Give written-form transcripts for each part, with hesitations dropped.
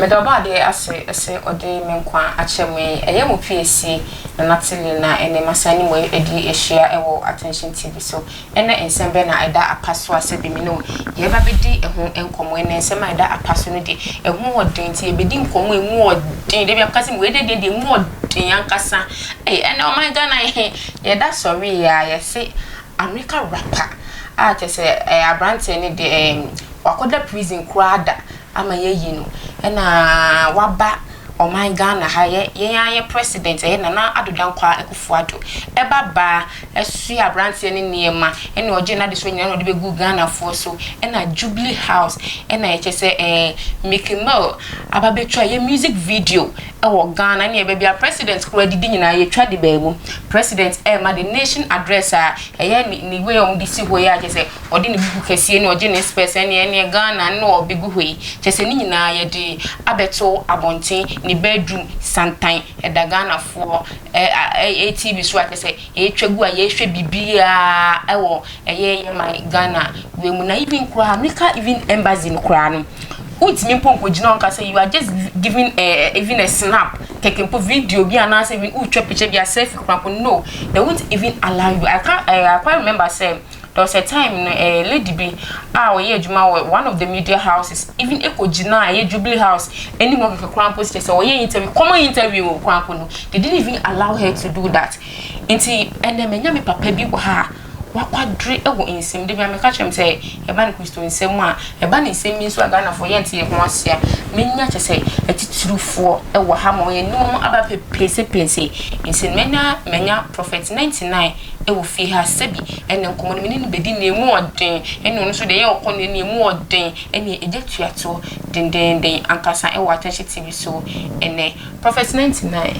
Meda Ɔbɔadeɛ ase sɛ ɔde me nkwa akyɛ me. Ɛyɛ mo piesie, Nana Tilly na ɛnnɛ masan ne mo adi ahyia wɔ Attention TV so. Ɛnnɛ nsɛm bɛn na ɛda apa so a sɛbi me ne wo yɛreba bɛdi ɛho nkɔmmɔ. Ɛnnɛ nsɛm a ɛda apa so no deɛ ɛho wɔ den nti yɛbɛdi nkɔmmɔ a ɛmu wɔ den. Da biara meka sɛ wei deɛ deɛ ɛmu wɔ den ankasa. Ei ɛnnɛ ɔman Ghana yɛda sɔreeɛ a yɛse America rapper a kyerɛ sɛ aberanteɛ no deɛ wakɔda prison koraa da ama yɛayi no ɛna waba ɔman Ghana ha yɛ yɛn ara yɛ president ɛyɛ Nana Addo Dankwa Akufo Addo ɛba baa ɛsoa aberanteɛ no nneɛma ɛna ɔgye n'adesoa nyinaa na ɔde bɛgu Ghanafoɔ so ɛna Jubilee House ɛna ɛkyɛ sɛ ɛɛ Meek Mill aba bɛtwa yɛ music video ɛwɔ Ghana ɛne baabi a president koraa didi nyinaa yɛtwa de baa mu president ɛɛma the nation address a ɛyɛ ne ne way a wɔde si hɔ yi a kyɛ sɛ ɔde ne buku kɛseɛ ne ɔgye ne spɛs ɛne ɛneɛ Ghana ne ɔbɛgu hɔ yi kyɛ sɛ ne nyinaa yɛde abɛto abɔnten ne bedroom santan ɛda Ghanafoɔ ɛ ɛ TV so a kyɛ sɛ yɛtwa gu a yɛhwɛ biribiara ɛwɔ ɛyɛ yɛ man Ghana wei mu na even koraa America even embassy no koraa no wontumi mpo nkɔgyina hɔ nka sɛ you are just giving even a snap kɛkɛ mpo video bi anaasɛ even wotwa picture bi a selfie koraa mpo no, they won't even allow you. I quite remember sɛ there was a time no lady bi a ɔyɛ adwuma wɔ one of the media houses even ɛkɔgyina ɛyɛ Jubilee House anim hɔ kɛkɛ koraa mpo kyerɛ sɛ ɔyɛ interview, common interview wɔ koraa mpo no, they didn't even allow her to do that. Nti ɛnɛ manya me papa bi wɔ ha a wakwadre wɔ nsɛm de bi a meka kyerɛ m sɛ ɛba no Kristo nsɛm a ɛba ne nsɛm bi nso a Ghanafoɔ yɛnte yɛn ho ase a menya kyɛ sɛ atitirifoɔ wɔ ha ma ɔyɛ nneɛma aba pɛpɛsɛpɛsɛ. Nti manya Prophet 99 wɔ fie ha sɛbi ɛne nkɔmmɔ no mene no bɛdi nea emu ɔden ɛne ɔno nso deɛ ɛyɛ ɔkɔ no nea emu ɔden ɛne ɛgya tuatoɔ dendenden ankasa ɛwɔ Attention TV so ɛnɛ. Prophet 99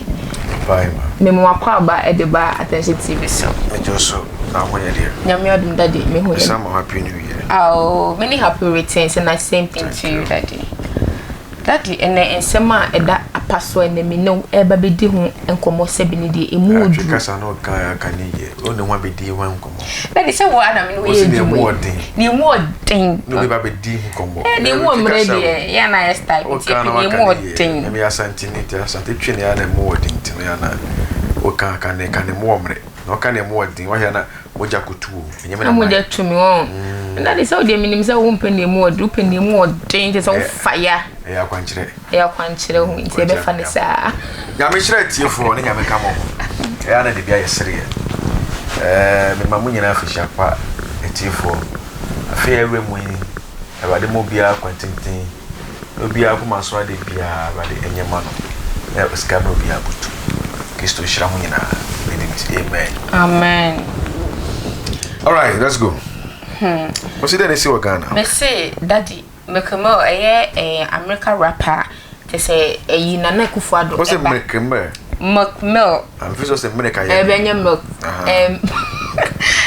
mema wakɔ aba ɛde ba Attention TV so. Ɛjɔ so na ho yɛ deɛ. Nyame adom daddy me ho yɛ. Ɛsɛ ma happy new year. Oh, many happy returns and the same thing Thank to you, daddy. Daddy, ɛnɛ nsɛm a ɛda apa so ɛnɛ me ne ɛba bɛdi ho nkɔmmɔ sɛbi ne deɛ emu odu. Atwe kasa na ɔka aka ne yɛ. O ne ho abɛdi ho nkɔmmɔ. Daddy sɛ wo ana me ne wo yɛ adwuma yi. Ne emu ɔden. Ne obi ba bɛdi ho nkɔmmɔ. Ɛ ne emu ɔmmerɛ deɛ yɛ na yɛ style nti epi ne emu ɔden. Ɛmi asante ne ti asante twe ne ya na emu ɔden nti no ya na ɔka aka ne ka ne mu ɔmmerɛ. Na ɔka ne emu ɔden wahwɛ na mogya kotu o. Ɛnyɛ me na mogya tu mi wɔn. Daddy sɛ wo deɛ menim sɛ wo mpɛ ne emu ɔden wopɛ ne emu ɔden nti sɛ wofa ya. Ɛyɛ akwankyerɛ. Ɛyɛ akwankyerɛ ho nti ɛbɛfa ne saa. Nyame hyerɛ atiefoɔ ne Nyame ka mo ho. Ɛyɛ na de bi ayɛ sereɛ. Ɛɛ mema mo nyinaa afihyia pa atiefoɔ. Afei awura mu yi, Awurade ma obiara kwan tenten. Na obiara koma so ade biara Awurade ɛnyɛ ma no. Na sika ma obiara butu. Kristo nhyira mo nyinaa. Ne dim ti amen. Amen. All right, let's go. Wɔsi dɛ ne si wɔ Ghana. Mese daddy Meek Mill ɛyɛ ɛɛ America rapper kyɛ sɛ ɛyi Nana Akufo Addo ɛba. Wɔsi Meek Mill. Meek Mill. Amfi so sɛ Milk ayɛ. Ɛbɛ nyɛ milk. Ɛm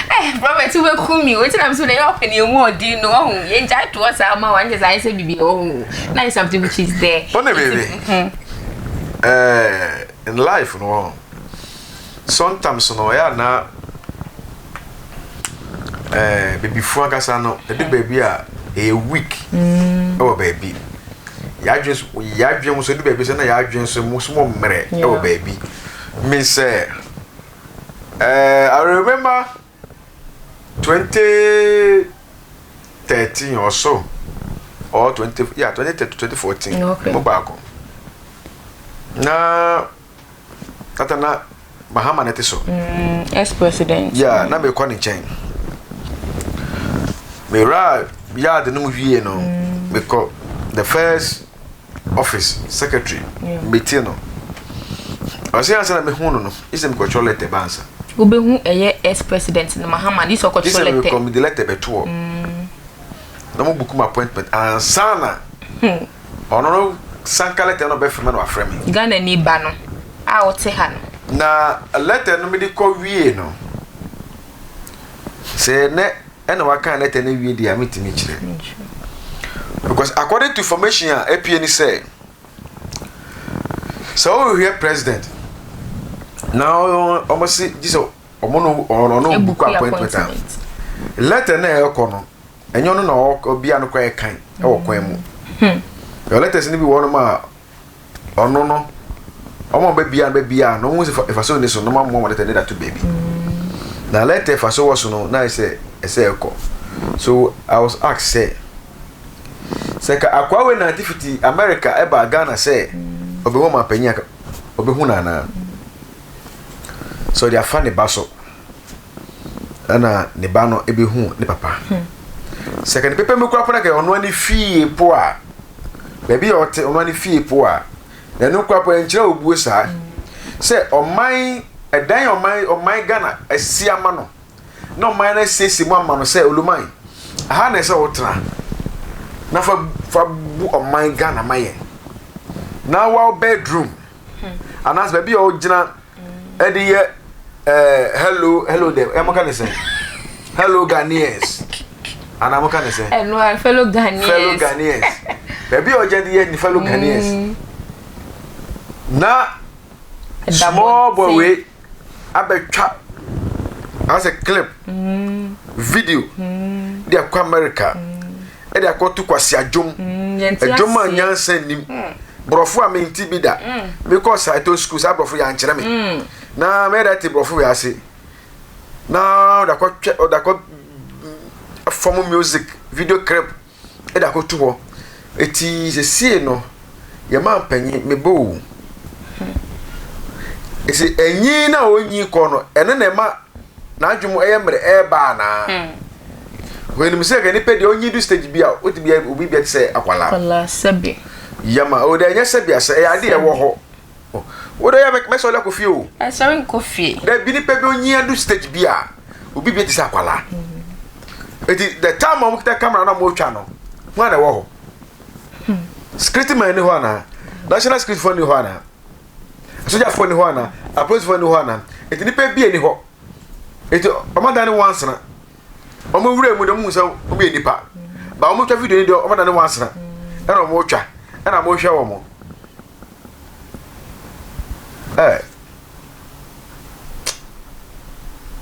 ɛɛ Robert wobɛku mi o ti na mi so na ɛyɛ ɔpɛ ne emu ɔdi no ɔho yɛn gya to ɔsa ama wa nkyɛ sɛ ayɛ sɛ bibi ɔho na yɛ something which is there. Wɔn baby. Ɛɛ in life no sometimes no ɛyɛ ana ɛɛ bebifoɔ ankasa no ɛde baabi a ɛyɛ weak ɛwɔ baabi yɛadwen so yɛadwen nso ɛde baabi sɛ na yɛadwen so mu so mo mmerɛ ɛwɔ baabi mi sɛ ɛɛ I remember 2013 or so or 20 yeah 2013 2014 mo baako na tata na Mahama na ɛte so. Ex president. Yeah, na mekɔ ne nkyɛn. Mewura yard no mu wie no, mekɔ the first office secretary metie no. Ɔsɛ ansa na mehu no no, isɛ mekɔtwerɛ letter ba ansa. Wobɛhu ɛyɛ ex president no Mahama de sɛ ɔkɔtwerɛ letter. Isɛ mekɔ mede letter bɛtoɔ. Na mo book mu appointment ansa na ɔno no sanka letter no ɔbɛfrɛ me na wafrɛ me. Ghana ni ba no a ɔte ha no. Na letter no mede kɔ wie no, sɛ nɛ ɛna waka letter no wie deɛ a metumi kyerɛ. Because according to information a apie ni sɛ, sɛ wohwehwɛ president na ɔmo se gye sɛ ɔmo no ɔno no book appointment a, letter na ɛkɔ no, ɛnyɛ ɔno na ɔbia no koraa ɛkan ɛwɔ kwan mu. Yɛwɔ letters no bi wɔ hɔnom a ɔno no wɔn a wɔbɛbia no bɛbia no wɔn sɛ ɛfa so ni so no wɔn amoa wɔn letter no de ato baabi. Na letter ɛfa so wɔ so no na ayɛ sɛ ɛsɛ ɛkɔ. So I was asked sɛ sɛ ka akoa wei nante fiti America ɛba Ghana sɛ ɔbɛhu ɔmanpanyin a ɔbɛhu no anaa? Sɛ ɔde afa ne ba so ɛna ne ba no ɛbɛhu ne papa. Sɛ ka ne pɛpɛ mu koraa po na ka ɔno ani fie po a baabi a ɔte ɔno ani fie po a na ɛno koraa po ɛnkyerɛ obuo saa sɛ ɔman ɛdan ɔman ɔman Ghana asi ama no na ɔman no asiesie mu ama no sɛ Oluman aha na ɛsɛ wotena na fa fa bu ɔman Ghana ma yɛn na wa bedroom anaasɛ baabi a ɔgyina ɛde yɛ ɛɛ hello hello dɛ ɛmo ka ne sɛ hello Ghanaians anaa mo ka ne sɛ ɛno a fellow Ghanaians fellow Ghanaians baabi a ɔgyina de yɛ ne fellow Ghanaians na small boy wei abɛtwa asɛ clip video de akɔ America ɛde akɔto kwasi adwom adwom a nyansa nnim borɔfo a mente bi da mekɔ saito school saa borɔfo yɛ ankyerɛ me na mɛda te borɔfo wei ase na ɔde akɔtwɛ ɔde akɔ fam music video clip de akɔto hɔ. Eti sesie no, yɛn mampanyin, mebɔ o. Esi enyin na onyin kɔ no, ɛno na ɛma n'adwene mu ɛyɛ mmerɛ ɛreba anaa? Wɔnim sɛ ka nipa deɛ onyin du stage bi a, wotumi yɛ obi bi te sɛ akwalaa. Akwalaa sɛbi. Yama, o deɛ ɛnyɛ sɛbi asɛ, ɛyɛ adeɛ ɛwɔ hɔ. Wo deɛ yɛ mɛsɔre akɔ fie o. Ɛsɔre nkɔ fie. Dabi nipa bi onyin adu stage bi a, obi bi te sɛ akwalaa. Eti the time a wɔn kita camera na wɔn retwa no, wɔn na ɛwɔ hɔ. Security man ni hɔ anaa? National security fo ni hɔ anaa? Asogyafoɔ ni hɔ anaa? Apolisifoɔ ni hɔ anaa? Eti nipa bi ni hɔ. Eti wɔn adane wɔn asena. Wɔn wura mu de wɔn hu sɛ wɔn yɛ nipa. Ba wɔn twa video ni deɛ wɔn adane wɔn asena. Ɛna wɔn retwa. Ɛna wɔn rehwɛ wɔn. Ɛɛ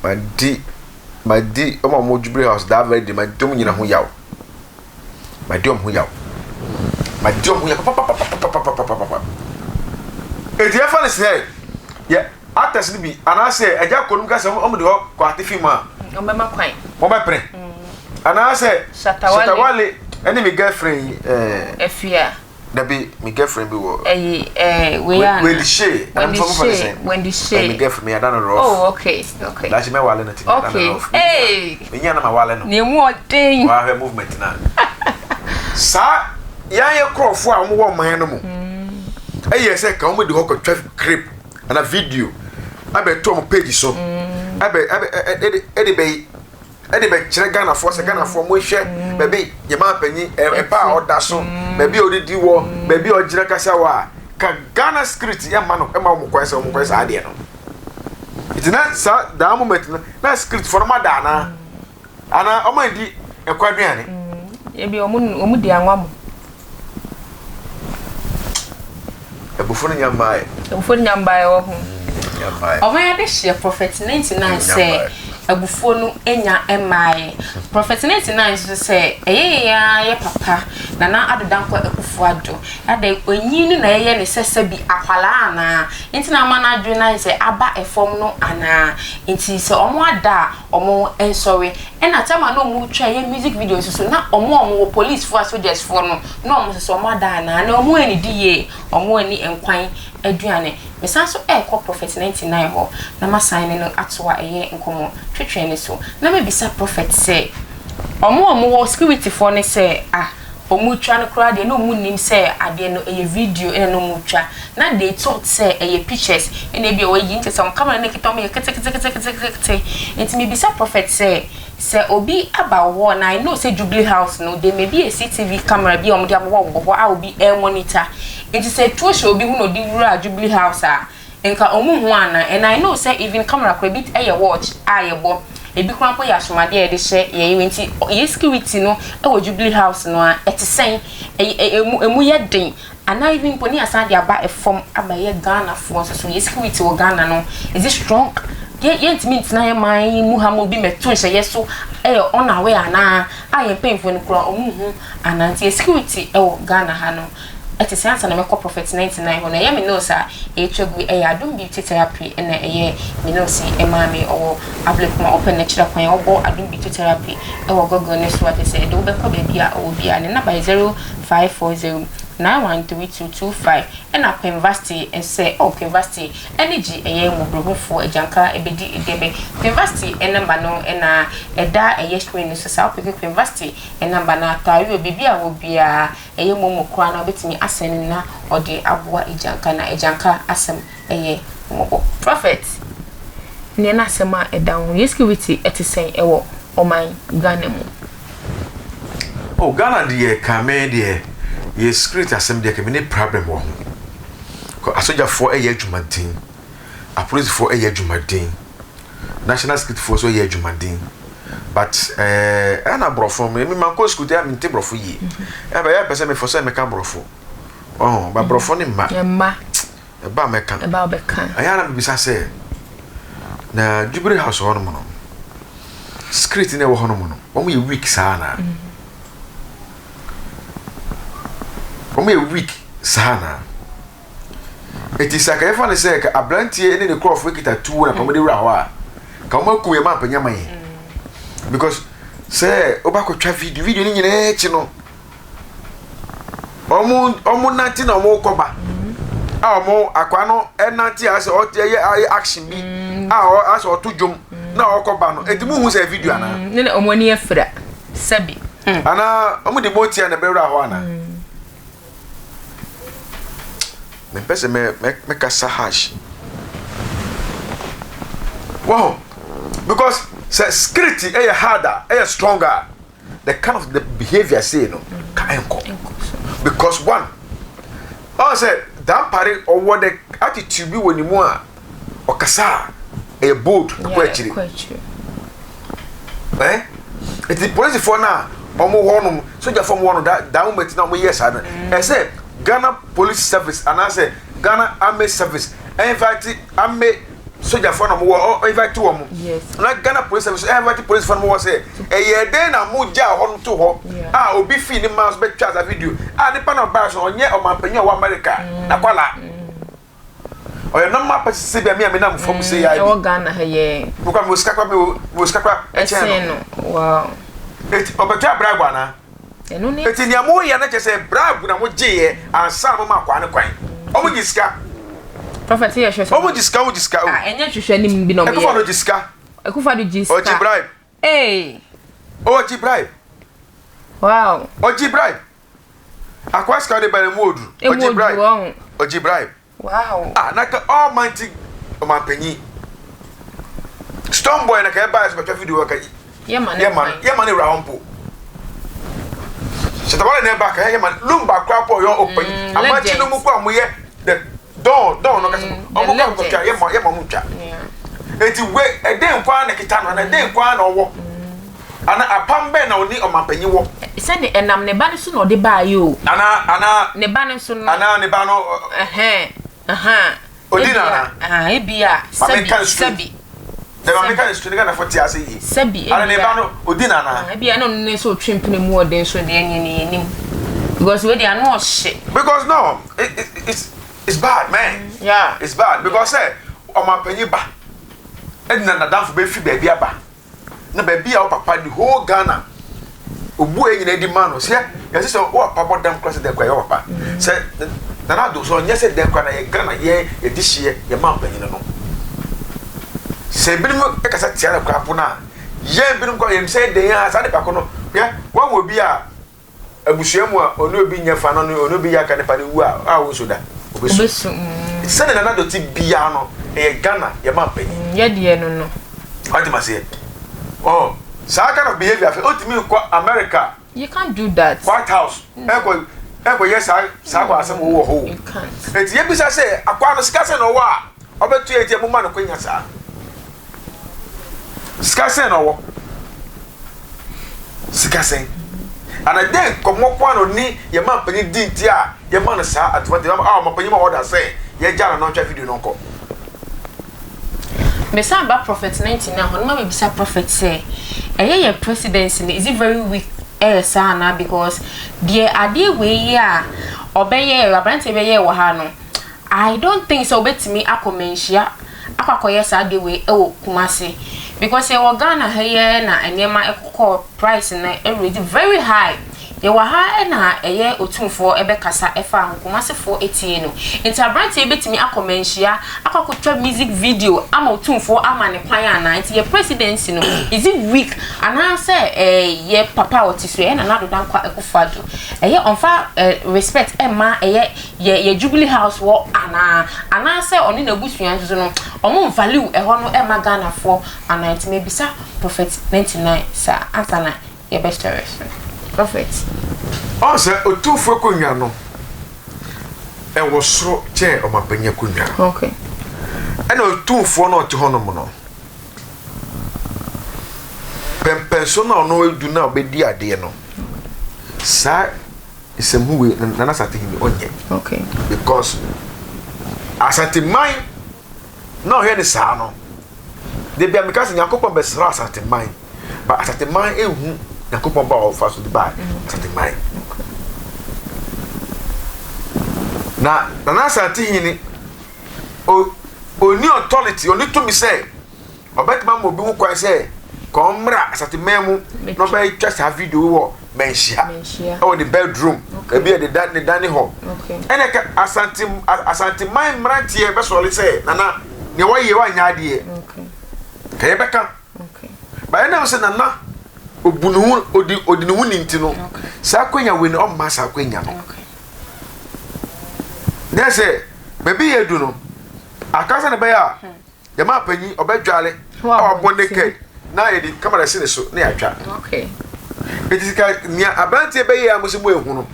madi madi wɔn a wɔwɔ Jubilee House that very day madi wɔn nyinaa ho yaw. Madi wɔn ho yaw. Madi wɔn ho yaw papapapapapapapapa. Eti ɛfa ne sɛ yɛ actors no bi anaasɛ agya kɔ no mu ka sɛ wɔn de hɔ kɔ ate fi mu a. Wɔn bɛma kwan. Wɔn bɛpere. Anaasɛ Shatta Wale ɛne me girlfriend yi ɛɛ. Afia. Dabi me girlfriend bi wɔ. Ɛyi ɛɛ wei ana. Wendy Shay. Wendy Shay. Wendy Shay. Me girlfriend me ada no rough. Oh okay okay. Daakye mɛ wale no ti me ada no rough. Okay ee. Me nya na ma wale no. Nea emu ɔden. Wahwɛ movement na. Saa yɛn yɛ nkurɔfoɔ a wɔn wɔ ɔman no mu. Ɛyɛ sɛ ka wɔn de hɔ kɔtwa clip ana video abɛto wɔn page so. Ɛbɛ ɛbɛ ɛde ɛde bɛyi. ɛde bɛkyerɛ Ghanafoɔ sɛ Ghanafoɔ monhwɛ baabi yɛ maa panyin ɛpa a ɔda so baabi a ɔdidi wɔ baabi a ɔgyina kasa wɔ a ka Ghana security ɛma no ɛma wɔn kwan sɛ wɔn kwan saa adeɛ no nti na saa daa moment no na security fo no ma da anaa anaa wɔn adi ɛkɔ aduane. Ebi wɔn wɔn di anwa mo. Abufuo no nya mmaeɛ. Abufuo no nya mmaeɛ wɔ ho. Ɔman adehyeɛ Prophet 99 sɛ abufuo no nya mmaeɛ. Prophet 99 nso sɛ ɛyɛ yɛn ara yɛ papa Nana Addo Dankwa Akufo Addo adɛn onyin no na ɛyɛ ne sɛ sɛbi akwadaa anaa nti na ama n'adwene no ayɛ sɛ aba fam no anaa nti sɛ wɔn ada a wɔn nsɔre ɛna time a na wɔn retwa ɛyɛ music video nso so na wɔn a wɔn wɔ police foɔ a soldiers foɔ no na wɔn nso so wɔn ada anaa na wɔn annidi yie wɔn anni nkwan aduane. Mesan nso rekɔ Prophet 99 hɔ na masan ne no atoa ɛyɛ nkɔmmɔ twetwee no so na mabisa Prophet sɛ wɔn a wɔwɔ security foɔ no sɛ ah wɔn retwa no koraa deɛ na wɔn nnim sɛ adeɛ no ɛyɛ video ɛna na wɔn retwa na they thought sɛ ɛyɛ pictures ɛna ebi a wɔayi nti sɛ wɔn camera no ekita wɔn yɛ keteketeketekete nti mebisa Prophet sɛ Sɛ obi aba wo hɔ na I know sɛ Jubilee house no there may be a CTV camera bi a wɔde abobɔ bobɔ hɔ a obi ɛremonitor nti sɛ tuo hyɛ obi ho na ɔde wura Jubilee house a nka wɔn nhu anaa and I know sɛ even camera koraa ebi yɛ watch a yɛbɔ ebi koraa mpo yɛ asomadeɛ a yɛde hyɛ yɛn yere nti yɛ security no wɔ Jubilee house no a ɛte sɛn ɛyɛ ɛmu ɛmu yɛ den Anaa even mpo ne yɛasan de aba fam aba yɛ Ghanafoɔ nso so, yɛ security wɔ Ghana no, is it strong? Yɛ yɛntumi ntena yɛ man yi mu ha ma obi mmɛto nhyɛyɛ so ɛyɛ unaware anaa a yɛn mpanyinfoɔ no koraa ɔmo nhu anaa nti yɛ security ɛwɔ Ghana ha no ɛte sɛ ansa na mɛkɔ Prophet 99 hɔ no ɛyɛ me nails a ɛretwa gu ɛyɛ Adom Beauty Therapy ɛna ɛyɛ me nails yi ɛmaa me ɔwɔ Ablekuma ɔpɛ na kyerɛ kwan ɔbɔ Adom Beauty Therapy ɛwɔ Google ne so a kyerɛ sɛ ɛde wobɛkɔ baabi a ɔwɔ biara ne number yɛ 0540 913225 ɛna Quinvasti sɛ oh Quinvasti ɛne gye ɛyɛ mmɔborɔhufoɔ agyanka ɛbɛdi ɛdɛbɛ Quinvasti number no ɛna ɛda ɛyɛ screen no so saa wopeke Quinvasti number no ataare o biribi a wɔ biara ɛyɛ momo koraa na wobɛtumi asɛn no na ɔde aboa agyanka na agyanka asɛm ɛyɛ mmɔbɔ. Prophet neɛ na asɛm a ɛda ho yɛ security ɛte sɛn ɛwɔ ɔman Ghana mu. Oh Ghana deɛ kame deɛ yɛ security asɛm deɛ kame ne problem wɔ ho. Kɔ asogyafoɔ ɛyɛ adwumaden, apolisifoɔ ɛyɛ adwumaden, national security foɔ nso ɛyɛ adwumaden. But ɛɛ ɛna borɔfo mi mi ma nkɔ sukuu deɛ mi nte borɔfo yie. Ɛbɛ yɛ pɛ sɛ mi fɔ sɛ mi ka borɔfo. Ɔhɔn ba borɔfo ne mma. Ɛmma. Ɛba mɛka. Ɛba ɔbɛka. Ɛyɛ ara bibisa sɛ na Jubilee House hɔ nom no security na ɛwɔ hɔ nom no wɔn yɛ weak saa na. Wɔn yɛ weak saa na. Eti sɛ akɛyɛfa ne sɛ ka aberanteɛ ne ne nkurɔfoɔ kita tuo na kɔn de wura hɔ a ka wɔn aku yɛ ma mpanya ma yɛn because sɛ wobakɔtwa video video no nyinaa akyi no wɔn wɔn nante na wɔn kɔ ba a wɔn akwa no nante a sɛ ɔte ɛyɛ ayɛ action bi a ɔ asɛ ɔto dwom na ɔkɔ ba no eti mu hu sɛ video anaa. Ne na wɔn ani afira sɛbi. Anaa wɔn de motia na ɛbɛwura hɔ anaa. Mempɛ sɛ mɛ mɛ mɛkasa harsh. Wɔn because sɛ security ɛyɛ hard a ɛyɛ strong a the kind of the behaviour sei no ka ɛnkɔ because one ɔn sɛ dampare ɔwɔ the attitude bi wɔ ne mu a ɔkasa a ɛyɛ bold ɛkɔ akyire ɛn eti polisifoɔ no a wɔn wɔ nom sogyafoɔ wɔn wɔ no da that moment na wɔn yɛ saa no ɛsɛ Ghana police service anaasɛ Ghana army service invite army sogyafoɔ na wɔn wɔ invite wɔn na Ghana police service invite policefoɔ na wɔn wɔ sɛ ɛyɛ dɛn na mo gya hɔ no to hɔ a obi fi ne maa so bɛtwa saa video a nipa na ɔbaa so ɔnyɛ ɔmanpanyin a ɔwɔ America na kwala. Ɔyɛ normal person sɛ bi a me a menam fam sɛ yɛ bi. Ɛwɔ Ghana ha yɛ. Mekɔ mewɔ sika kora mewɔ sika kora ɛkyɛn no. Wow. Eti ɔbɛtwa bribe anaa? Ɛno ne. Eti nea mo yɛ no kyɛ sɛ bribe na mo gye yɛ ansa na mo ma akwaa no kwan. Ɔmo gye sika. Prophet yɛ hwɛ sɛ. Ɔmo gye sika ɔmo gye sika. Ah ɛnyɛ hwehwɛ nim bi na ɔmo yɛ. Akufo-Addo gye sika. Akufo-Addo gye sika. Ɔgye bribe. Ee. Ɔgye bribe. Wow. Ɔgye bribe. Akwa sika de ba na mu odu. Ɔgye bribe. Ɔgye bribe. Wow. Ah, na ka almighty ɔmanpanyin. Stone boy na ka ɛba ɛsɛ bɛtwa video ka. Yɛ ma ne yɛ ma ne wura hɔ mpo. Shatawale na ɛba ka yɛ ma lumba kora pɔ yɛ ɔpanyin. Amakye no mu kɔ a mo yɛ the dɔn dɔn no kasa ɔmo kɔ nkɔtwa yɛ ma yɛ ma ɔmo ntwa. Eti we ɛdɛn kwan na kita no ana ɛdɛn kwan na ɔwɔ. Ana apam bɛn na ɔne ɔmanpanyin wɔ? Sɛne ɛnam ne ba no so na ɔde baeɛ o. Ana ana. Ne ba no so no. Ana ne ba no. Ɛhɛn ahan. Odi na ana. Ahan ebi a sɛbi sɛbi. Dɛm ameka ne straight Ghana fo te ase yie. Sɛbi ebi a. Ana ne ba no odi na ana. Ebi a na ɔno ne nso otwe mpene mu ɔden so deɛ ɛnyɛ ne yɛnim. Because wei deɛ ano ɔhye. Because no it, it, it's it's bad man. Yeah. It's bad because sɛ ɔmanpanyin ba ɛna nadamfo bɛfi baabi aba. Na baabi a wo papa the whole Ghana obu a nyinaa di ma no sɛ yɛsɛ sɛ wo papa bɔ dam kora sɛ dɛn kora yɛ wo papa sɛ Nana Addo sɛ ɔnyɛ sɛ dɛn kora na yɛ Ghana yɛ yɛde hyeɛ yɛ ma mpanyin no sɛ ebinom kasa tia no kora po no a yɛn binom kora yɛn sɛ dɛn a saa nipa ko no hwɛ wɔn wɔ bi a Abusua mu a ɔne obi nyɛ fa na ɔne obi yɛ aka nipa no wu a a wonsu da. Obesu. Obesu mm. Sɛdeɛ Nana Addo te biara no, ɛyɛ Ghana yɛ ma mpanyin. Mm, yɛ deɛ no no. Wate ma seɛ. Oh, saa kind of behavior afei ontumi nkɔ America. You can't do that. White House. Ɛnkɔ ɛnkɔ yɛ saa saa kɔ asɛm wɔ hɔ o. You can't. Eti yɛbisa sɛ akwa no sika sɛ na ɔwɔ a ɔbɛto yɛ eti ɛmo ma no kwanya saa. Sika sɛn na ɔwɔ? Sika sɛn? Ana dɛn nkɔmmɔ ko ara na ɔne yɛn mampanyin di nti a yɛma no saa advantage a ɔmampanyin ma ɔda sɛ yɛgya no na ɔntwa video no nkɔ? Mesan ba Prophet 99 hɔ no ma mebisa Prophet sɛ, Ɛyɛ yɛ presidency no, is it very weak ɛyɛ saa anaa? Because deɛ adeɛ wei yi a ɔbɛyɛ, aberanteɛ bɛyɛ wɔ ha no, I don't think sɛ wobɛtumi akɔ Manhyia akɔyɛ saa adeɛ wei ɛwɔ Kumase, because yɛwɔ Ghana ha yi na nneɛma ɛkɔkɔ price no ɛredi very high. Yɛwɔ ha ɛna ɛyɛ Otumfoɔ ɛbɛkasa ɛfa ho, Kumasefoɔ etie no. Nti aberanteɛ bɛtumi akɔ Manhyia akɔtwa music video ama Otumfoɔ ama ne kwan anaa? Nti yɛ presidency no, is it weak anaasɛ yɛ papa a ɔte so, ɛyɛ Nana Addo Dankwa Akufo-Addo, ɛyɛ ɔnfa respect ɛma ɛyɛ yɛ Jubilee House wɔ anaa, anaasɛ ɔne n'abusua nso no ɔmo value ɛhɔ no ɛma Ghanafoɔ anaa? Nti mebisa Prophet 99 saa ansa na yɛbɛsɔre so, Prophet. Ɔn sɛ Otumfoɔ akonnwa no ɛwɔ soro kyɛn ɔmapanyin akonnwa. Ɛna Otumfoɔ no a ɔte hɔnom no, pɛmpɛnso na ɔno edu na ɔbɛdi adeɛ no, saa nsɛmhu wei Nana Asantehene ɔnyɛ. Because Asanteman na ɔhwɛ ne saa no debi a, meka sɛ Nyankopɔn bɛsra Asanteman, but Asanteman ehu Nyankopɔn ba a ɔfa so de ba Asanteman. Na Nana Asantehene o oni authority, oni tumi sɛ ɔbɛtuma ama obi ho kwan sɛ kɔn mmra Asanteman mu na ɔbɛtwa saa video wɔ Manhyia ɛwɔ ne bedroom, ebi yɛ ne da ne dan ne hɔ. Ɛna ka Asanteman mmeranteɛ bɛsɔre sɛ Nana nea wɔyɛ wanyɛ adeɛ ka yɛbɛka bayɛ nam sɛ Nana obu ne ho, odi ne ho ni. Nti no saa akwanya wei no, ɔmma saa akwanya no na sɛ baabi yɛ du no akasa ne bɛyɛ a yɛma panyin ɔbɛdwale a wabɔ naked na yɛde camera si ne so na yɛatwa. Eti sika nea aberanteɛ bɛyɛ a mo sɛ mo ehu no,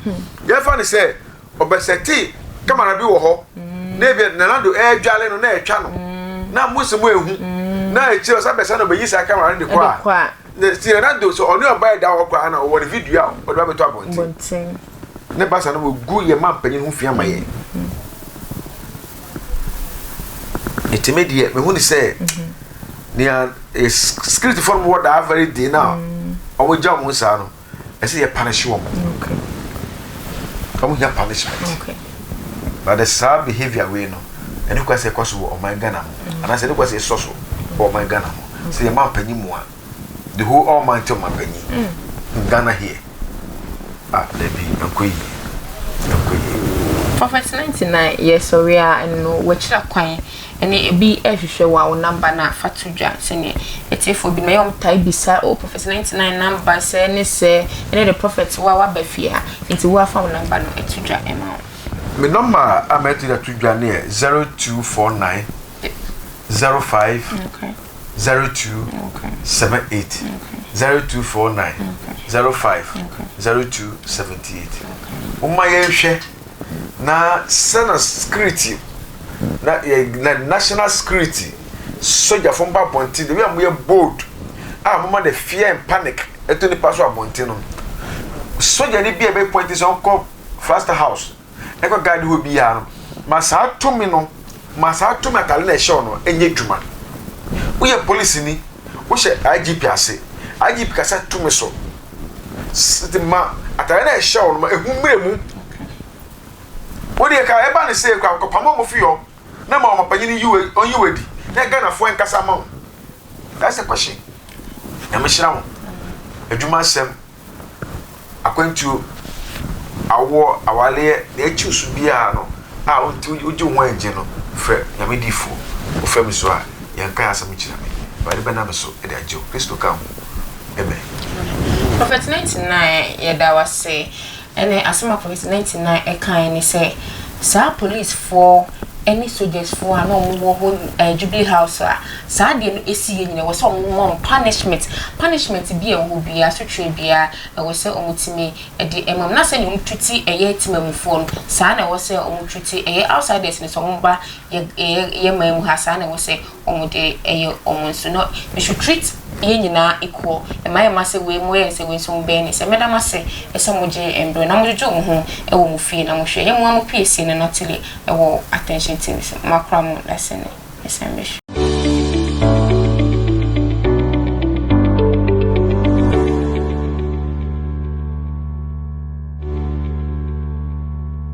yɛfa ne sɛ ɔbɛsɛte camera bi wɔ hɔ na ebi Nana Addo ɛɛdwale no na ɛtwa no na mo sɛ mo ehu, na ekyirɛ ɔsɛ bɛsɛ na ɔbɛyi saa camera no de kɔ a, na si Nana Addo sɛ ɔne ɔbaa ɛda hɔ koraa na ɔwɔ ne video a ɔde ba bɛtɔ abɔnten ne basa no, wɔgu yɛ ma mpanyin ho fi ama yɛn. Nti me deɛ, mehu ne sɛ nea security foɔ no wɔ that very day na wɔn gya wɔn saa no, ɛsɛ yɛ punish wɔn. Wɔn hia punishment. Na de saa behaviour wei no, ɛne kwa sɛ ɛkɔ so wɔ ɔman Ghana mu, anaasɛ ɛne kwa sɛ ɛsɔ so wɔ ɔman Ghana mu sɛ yɛ ma mpanyin mu a, the whole almighty ɔman panyin in Ghana here ah, dabi, ɛnkɔ yie, ɛnkɔ yie. Prophet 99, yɛsɔre a ɛno wɔakyerɛ kwan ɛne ebi ɛhwehwɛ wɔ a wo number no a fa to dwa, sɛneɛ ɛtiefoɔ bi na ɛyɛ ɔm tae bisa o Prophet 99 number sɛ ne sɛ ɛne the prophet wo a waba fie ha, nti wo afa wo number no ɛto dwa ɛma wo. Me number a mɛto de ato dwa ne yɛ 0249 05 02 78, 0249 05 02 78. Woma yɛnhwɛ na sɛna security na yɛ na national security sogyafo mba abɔnten, the way a moyɛ bold a moma the fear and panic ɛto nipa so abɔnten no, sogyani bi a ɛbɛ point sɛ ɔnkɔ Flagstaff House ɛkɔ guard hɔ biara no, ma saa tumi no, ma saa tumi atare na ɛhyɛ no ɛnyɛ dwuma. Woyɛ polisi ni, wohyɛ IGP ase, IGP kasa tumi so nti ma atare na ɛhyɛ no ma ehu mmerɛ mu. Wodeɛ ka ɛba ne sɛ kɔ akɔpam ɔmo fi hɔ na ma ɔmo panyin yi ɔnyi wadi na Ghanafoɔ nkasa ma wo. That's the question. Nyame hyira wo. Adwuma asɛm, akwantuo, awoɔ, awaleɛ, na akyi so biara no a wogye wo ho angye no, frɛ Nyame difoɔ. Wofrɛ me so a, yɛnka asɛm kyerɛ me. Awurade bɛnam me so de agye wo. Kristo ka ho. Amen. Prophet 99, yɛda wase. Ɛne asɛm a Prophet 99 ɛkae ne sɛ saa policefoɔ ne soldiersfoɔ a na wɔn wɔ hɔ Jubilee House a saa adeɛ no esi yɛ nyina, ɛwɔ sɛ wɔn ma wɔn punishment bi a ɛwɔ hɔ biara, asotwe biara ɛwɔ sɛ wɔn tumi ɛde ɛma mu, na sɛ wɔn treat ɛyɛ temamufoɔ no saa na ɛwɔ sɛ wɔn treat ɛyɛ outsiders no, sɛ wɔn ba yɛ man mu ha saa na ɛwɔ sɛ wɔn de ɛyɛ wɔn nso no. We should treat yɛn nyinaa equal. Ɛma yɛn ma sɛ wei mo yɛ sɛ wei nso mo bɛyɛ ne sɛ. Mɛda mo ase ɛsɛ mo gye mbrɛ na mo dwodwo mo ho ɛwɔ mo fie na mo hwɛ yɛn mo a mo pie sie no natele ɛwɔ Attention TV so. Mo akora mo dase ne ɛsɛn bɛhwɛ.